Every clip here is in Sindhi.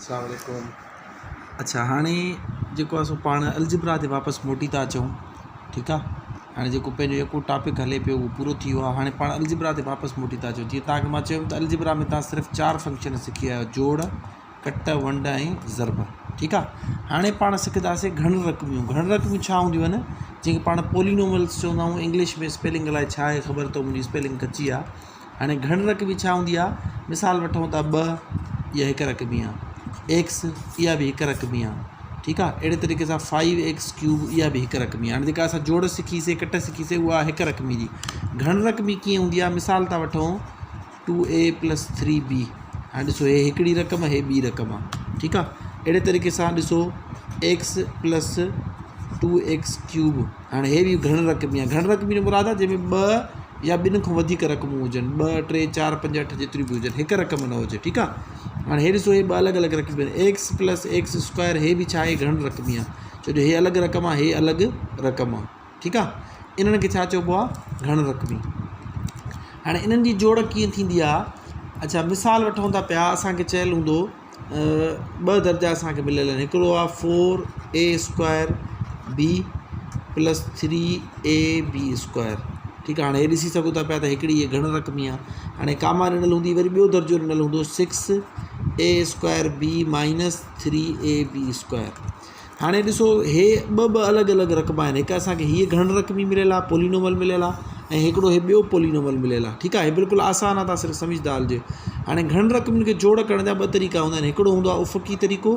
السلام عليڪم اڇا هاڻي جيڪو آهي سو پاڻ الجبرا تي واپس موٽي ٿا اچون ٺيڪ آهي هاڻي جيڪو پنهنجو يڪو ٽاپڪ هلي پيو اهو پورو ٿي ويو آهي هاڻي پاڻ الجبرا تي واپس موٽي ٿا اچون جيئن تان کي مان چيو ته الجبرا ۾ تان صرف چار فنڪشن سکي آيو جوڙ ڪٽ ونڊ ۽ ضرب ٺيڪ آهي هاڻي پاڻ سکنداسين گهڻ رقميون گهڻ رقميون ڇا هونديون آهن جنهن کي پاڻ پولينوملس چوندا آهيون انگلش ۾ اسپيلنگ الائي ڇا آهي خبر اٿو منهنجي اسپيلنگ ڪچي آهي هاڻي گهڻ رقمي ڇا هوندي آهي؟ مثال وٺون ٿا ٻه اها هڪ رقمي آهي، ايڪس اها به هڪ رقمي آهي، ٺيڪ آهي اهڙي طريقي سان فائيو ايڪس ڪيوب اها به هڪ رقمي آهي. هاڻي جيڪا اسان جوڙ سکي سي ڪٽ سکي سي اها هڪ رقمي جي گهڻ رقمي ڪيئن هوندي آهي مثال ٿا وٺون two A plus three B هاڻي ڏسو هي هڪڙي رقم هي ٻي رقم آهي ٺيڪ آهي اهڙي طريقي سان ڏسو X plus two X cube هاڻي هي به گهڻ رقمي آهي گهڻ رقمي جو مراد آهي جنهن ۾ ٻه يا ٻن کان وڌيڪ رقمون هجن ٻه ٽي چار پنج اٺ جيتريون به هجن هڪ رقم نه هجي ٺيڪ آهي هاڻي هي ڏسو هي ٻه الڳ الڳ رقميون آهن ايڪس پلس ايڪس اسڪوائر هي به ڇا آهي گهڻ رقمي آهي ڇو جو هي الڳ رقم آهي هي الڳ رقم آهي ٺيڪ آهي انهن کي ڇا چئبو آهي گهڻ رقمي هاڻي انهن جي جوڙ ڪيئن ٿيندي آهي اڇا مثال وٺون ٿا پيا اسانکي چيل هوندو ٻه درجا اسان کي مليل آهن هڪڙو آهي four A square B plus three A B square ٺيڪ آهي هاڻي هي ڏسي سگهو ٿا پيا ته هڪڙي هي گهڻ رقمي آهي هاڻي ڪاما ڏنل هوندي وري ٻيو درجو ڏنل هوندو six A square B minus three A B square هاڻي ڏسو هي ٻه ٻه الڳ الڳ رقما آهن هڪ اسان کي هيء گهڻ رقمي مليل آهي پولينومل مليل آهي ۽ هڪڙو هي ٻيو پولينومل مليل آهي ٺيڪ آهي هي بلڪل آسان آهي تان صرف سمجهندا هلجو هاڻي گهڻ رقمن کي جوڙ ڪرڻ جا ٻه طريقا هوندا آهن هڪڙو هوندو آهي افقي طريقو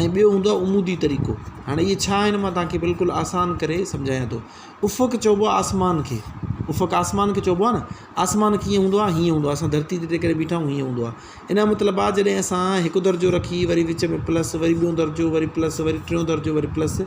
۽ ٻيو هوندو آهي عمودي طريقو هاڻي اهي ڇا آهن مان توهان کي بلڪل آسان ڪري سمجهايان ٿو افق چئبو آهي آسمان کي افق آسمان کي چئبو آهي نه آسمان ڪيئن هوندو آهي هيئن هوندو آهي اسان ڌرتي تي جيڪڏهن بيٺا آهيون هيئن هوندو آهي ان جو مطلب آهي جڏهن اسان هڪ درجو رکي وري وچ ۾ پلس وري ٻيون درجو وري پلس وري ٽيون درجو وري پلس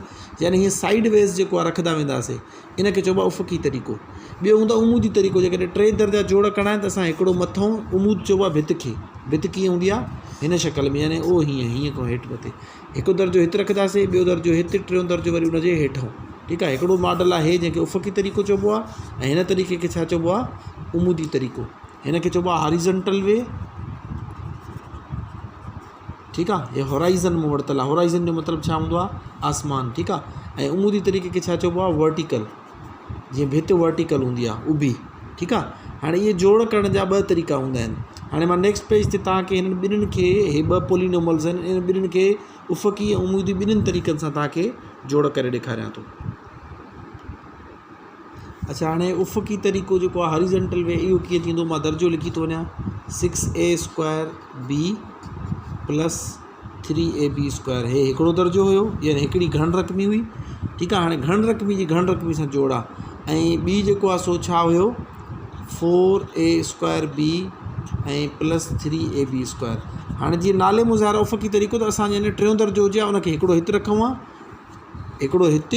يعني هيئن سائيڊ ويز جيڪو آهي رکندا وينداسي ان کي چئبو آهي افقي طريقو ٻيو هوندو آهي عمودي طريقو جيڪڏهن ٽي درجا جوڙ ڪرڻا آهن ته اسان هڪڙو مٿو عمود چئبو آهي ڀت کي ڀت ڪيئن هوندي آهي هن شڪل ۾ يعني او هيئن هيئن کان هيٺ مٿي هڪ درجو هت رکنداسين ٻيو درجو هت ٽيون درجو وري ان جي هيٺئون ٺيڪ آهي هڪڙو ماڊل آهي جنهن کي افقي طريقو چئبو آهي ۽ هن طريقي کي ڇا چئبو آهي عمودي طريقو هن کي چئبو آهي هاريزنٽل وي ٺيڪ آهي هي هورائزن مون ورتل آهي هورائزن جو مطلب ڇا هوندو آهي آسمان ٺيڪ آهي ۽ عمودي طريقي کي ڇا چئبو آهي ورٽيڪل جيئن ڀت ورٽيڪل هوندي آهي اڀي ٺيڪ آهي هاڻي اهي جوڙ ڪرڻ جا ٻه طريقا هوندا آهن هاڻي مان نيڪسٽ پيج تي توهان کي هنن ٻنهين کي هي ٻه پولينوملز آهن انهن ٻنهين کي افقي ۽ عمودي ٻنهين طريقن سان توهان کي جوڙ ڪري ڏيکاريان ٿو اڇا هاڻي افقي طريقو جيڪو آهي هاريزنٽل وي اهو ڪيئن ٿيندو مان درجو لکي ٿو وڃان six A square B plus three A B square هي هڪڙو درجو هيو يعني هڪڙي گهڻ رقمي هئي ٺيڪ آهي هاڻي گهڻ رقمي جي گهڻ رقمي سان جوڙ آهي ۽ ٻي جيڪو آهي سو ڇا هيو four A square B ۽ plus three A B square هاڻي جيئن نالي مان ظاهر افقي طريقو ته اسان يعني ٽيون درجو هجي ها ان کي هڪڙو هت رکون ها هڪڙو هت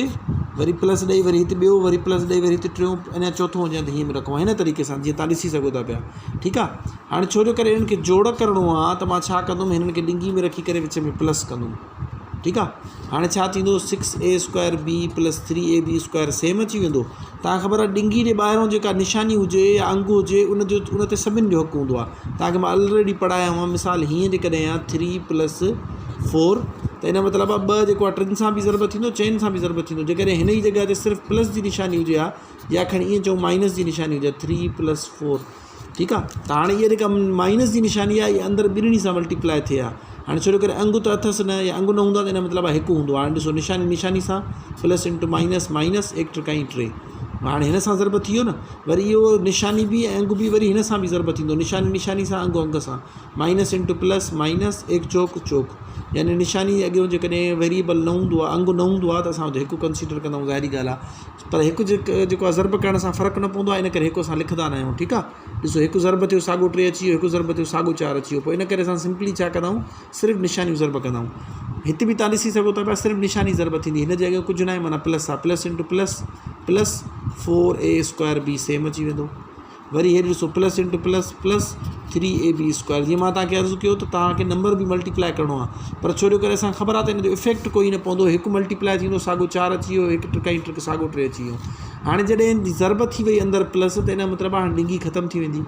وري پلس ڏئي وري هت ٻيو وري پلس ڏئي وري هت ٽيون اڃا چوٿون هجي ته هيئن به رکون هن طريقي سان جيئن تان ڏسي سگهو ٿا پيا ٺيڪ آ هاڻي ڇو جو ڪري هنن کي جوڙ ڪرڻو آ ته مان ڇا ڪندم هنن کي ڏنگي ۾ رکي ڪري وچ ۾ پلس ڪندم ٺيڪ آ هاڻي ڇا ٿيندو six A square B plus three A B square same اچي ويندو تان خبر آ ڏنگي جي ٻاهران جيڪا نشاني هجي يا انگ هجي ان جو ان تي سڀني جو حق هوندو آ تان کي مان الريڊي پڙهايا هئا مثال هيئن جيڪڏهن آ ٿري پلس فور ته ان جو مطلب آ ٻه جيڪو آ ٽن سان به ضرب ٿيندو چئن سان به ضرب ٿيندو جيڪڏهن هن ئي جڳهه تي صرف پلس جي نشاني هجي ها يا کڻي ائين چئون مائنس جي نشاني هجي ها ٿري پلس فور ٺيڪ آ ته هاڻي اها جيڪا مائنس جي نشاني آ اها اندر ٻنهي سان ملٽيپلائي ٿئي ها هاڻي ڇو جو ڪري انگ ته اٿس نه يا انگ نه هوندو آ ته ان جو مطلب آ هڪ هوندو آ هاڻي ڏسو نشاني نشاني سان پلس انٽو مائنس مائنس هڪ ٽڪائي ٽي هاڻي هن سان ضرب ٿي ويو نه وري اهو نشاني به ۽ انگ به وري هن سان به ضرب ٿيندو نشاني نشاني سان انگ انگ سان مائنس انٽو پلس مائنس ايڪ چوڪ چوڪ يعني نشاني جي اڳيون جيڪڏهن ويريبل نه هوندو آهي انگ نه هوندو آهي ته اسان اتي هڪ ڪنسيڊر ڪندا آهيون ظاهري ڳالهه آهي پر هڪ جيڪو آهي ضرب ڪرڻ سان فرق نه پوندو آهي ان ڪري هڪ اسان لکندا نه آهيون ٺيڪ آهي ڏسو هڪ ضرب ٿيو ساڳو ٽي اچي ويو هڪ ضرب ٿيو ساڳو چار اچي ويو پوء ان ڪري اسان سمپلي ڇا ڪندا آهيون صرف نشانيون ضرب ڪندا آهيون هت به تان ڏسي سگهو ٿا پيا صرف نشاني ضرب ٿيندي هن جي اڳيان ڪجهه نه آهي معنيٰ پلس آهي plus into plus plus four A square B same اچي ويندو وري هيڏ ڏسو plus into plus plus three A B square جيئن مان توهان کي عرض ڪيو ته توهان کي نمبر به ملٽيپلائي ڪرڻو آهي پر ڇو جو ڪري اسان کي خبر آهي ته ان جو افيڪٽ ڪوئي نه پوندو هڪ ملٽيپلائي ٿيندو ساڳو چار اچي ويو هڪ ٽڪائي ٽڪ ساڳو ٽي اچي ويو هاڻي جڏهن ضرب ٿي وئي اندر پلس ته ان جو مطلب آهي هاڻي ڏنگي ختم ٿي ويندي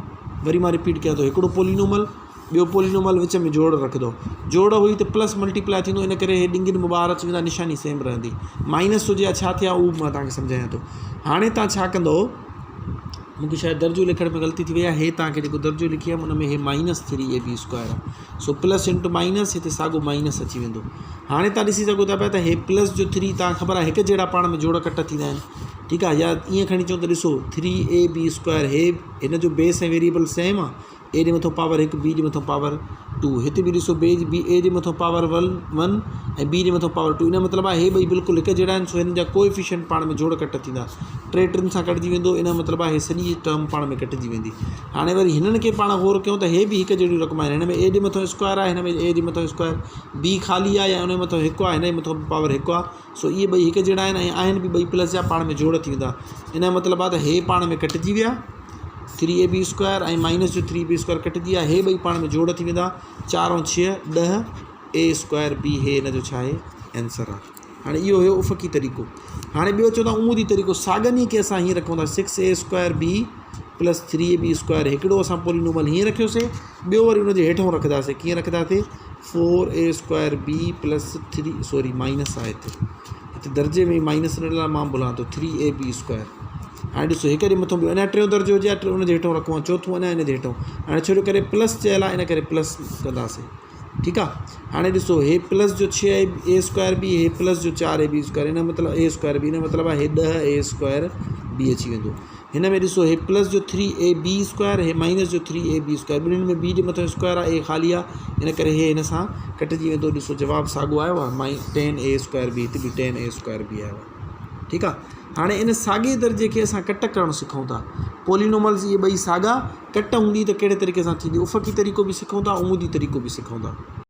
وري مان رپيٽ ڪيان ٿو هڪڙو پولينومل. ٻيو پولينومل وچ ۾ جوڙ رکندو. جوڙ هئي ته پلس ملٽيپلائي ٿيندو ان ڪري هي ڏنگين مان ٻاهر اچي ويندا نشاني سيم رهندي. مائنس هجي يا ڇا ٿئي ها اهو به مان توهان کي سمجهايان ٿو. هاڻي توهان ڇا ڪندو مون کي شايد درجو لکڻ ۾ غلطي ٿي وئي آهي هي توهان کي جيڪو درجو لکي آيم ان ۾ هي مائنس ٿري اي بي اسڪوائر آهي سو پلس انٽو مائنس هتي ساڳو مائنس اچي ويندو هاڻي توهان ڏسي سگهو ٿا پيا ته هي پلس جو ٿري توهان کي خبر آهي هڪ جهڙا پاڻ ۾ جوڙ ڪٽ ٿيندا آهن ٺيڪ آهي يا ائين کڻي چئون ته ڏسو ٿري اي بي اسڪوائر هي هن جو بيس ۽ ويريبل سيم آهي اي جي مٿان پاور هڪ بي جي مٿان پاور ٽو هتي به ڏسو بي بي اي جي مٿان پاور ون ون ۽ بي جي مٿان پاور ٽو ان جو مطلب آهي هي ٻئي بلڪل هڪ جهڙا آهن سو هنن جا ڪوئفيشنٽ پاڻ ۾ جوڙ ڪٽ ٿيندا ٽي ٽن سان ڪٽجي ويندو ان جو مطلب آهي سڄي ٽرم پاڻ ۾ ڪٽجي ويندي هاڻي وري هنن کي پاڻ غور ڪيون ته هي به هڪ جهڙيون رقم آهن هن ۾ اي جي مٿان اسڪوائر آهي هن ۾ اي جي مٿان اسڪوائر بي خالي آهي يا ان جي مٿان هڪ آهي هن جي مٿان به پاور هڪ آهي سو اهي ٻئي هڪ جهڙا آهن ۽ آهن به ٻئي پلس جا پاڻ ۾ جوڙ ٿي ويندا ان جو مطلب آهي ته هي پاڻ ۾ ڪٽجي ويا ٿري اي بي اسڪوائر ۽ مائنس جو ٿري بي اسڪوائر ڪٽجي ويا هي ٻئي پاڻ ۾ جوڙ ٿي ويندا چار ۽ ڇهه ڏهه اي اسڪوائر بي هي هن جو ڇا آهي آنسر آهي هاڻي اهو هيو افقي طريقو هاڻي ٻيو چوندا عمودي طريقو ساڳن ئي کي اسان هيئن رکون ٿا six A square B plus three A B square هڪڙو اسان پولينومل هيئن رکيوسي ٻيو وري ان جي هيٺون رکنداسي ڪيئن رکنداسي four A square B plus three sorry minus آهي هتي هتي درجي ۾ مائنس ان لاء مان ڀلان ٿو ٿري اي بي اسڪوائر هاڻي ڏسو هڪ جي مٿو ٻيو اڃا ٽيون درجو هجي ها ان جي هيٺون رکون ها چوٿون اڃا ان جي هيٺون هاڻي ڇو جو ڪري پلس چيل آهي ان ڪري پلس ڪنداسي ٺيڪ آهي هاڻي ڏسو هي پلس جو ڇهه A square B he plus جو چار اي بي اسڪوائر ان مطلب اي اسڪوائر بي ان مطلب آهي هي ڏهه اي اسڪوائر بي اچي ويندو هن ۾ ڏسو هي پلس جو ٿري اي بي اسڪوائر هي مائنس جو ٿري اي بي اسڪوائر ٻنهين ۾ بي جي مٿان اسڪوائر آهي اي خالي آهي ان ڪري هي هن سان ڪٽجي ويندو ڏسو جواب ساڳو آيو آهي مائي ٽين اي اسڪوائر بي هتي به ٽين اي اسڪوائر بي آيو آهي ٺيڪ آهي هاڻي ان ساڳي درجي کي اسان ڪٽ ڪرڻ سکون ٿا پولينوملز اهي ٻئي ساڳا ڪٽ هوندي ته ڪهڙي طريقي سان ٿيندي افقي طريقو به سکون ٿا عمودي طريقو به سکون ٿا.